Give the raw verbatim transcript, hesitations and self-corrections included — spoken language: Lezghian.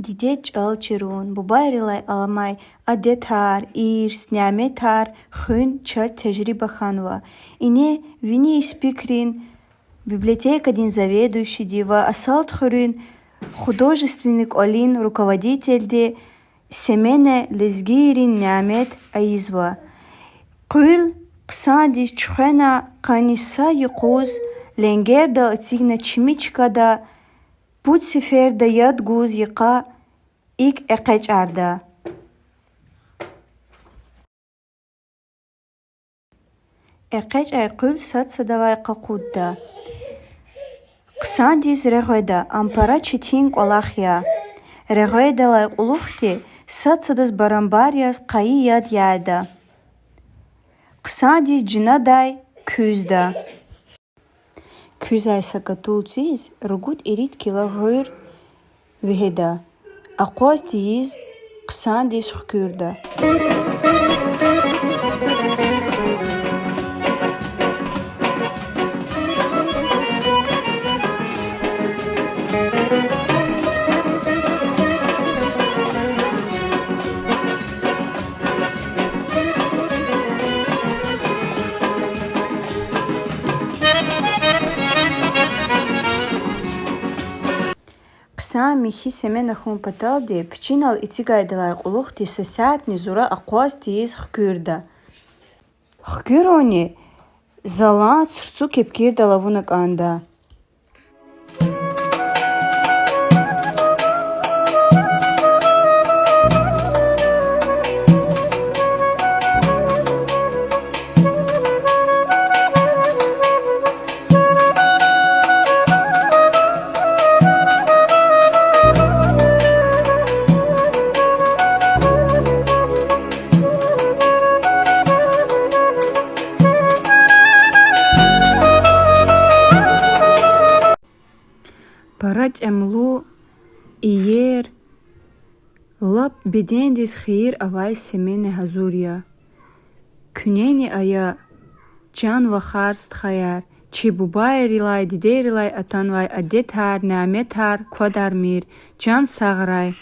Диде чӀал чирун, бубайрилай аламай адетар, ирс, няметар хуьн чаз тежриба хьанва. Ине вини испикрин, библиотекадин заведующийди ва Асалтхуьруьн художественный кӀвалин руководительди Семена лезгийрин нямет ийизва. Къуьл хъсандиз чуьхвена, къанни са юкъуз ленгердал эцигна чими чкада, пуд сеферда яд гуз йикъа икӀ экъечӀарда. ЭкъечӀай къуьл сад-садавай къакъудда. Хъсандиз регъведа, ам пара четин кӀвалах я. Регъведалай кьулухъди сад-садаз барамбар яз къайи яд яда. Хъсандиз жинадай куьзда. Куьзай са катул циз ругуд-ирид кило гъуьр вегьеда. Акъваз тийиз хъсандиз хкуьрда. Хъсан михьи семена хьун паталди пичинал эцигайдалай кьулухъди са сятни зура акъваз тийиз хкуьрда. Хкуьруни залан цурцу кепкирдал авуна кӀанда. Пара тӀямлу, иер, лап бедендиз хийир авай семена гьазур я. Куьнени ая, чан вахар-стхаяр, чи бубайрилай, дидейрилай атанвай адетар, няметар квадармир, чан сагърай.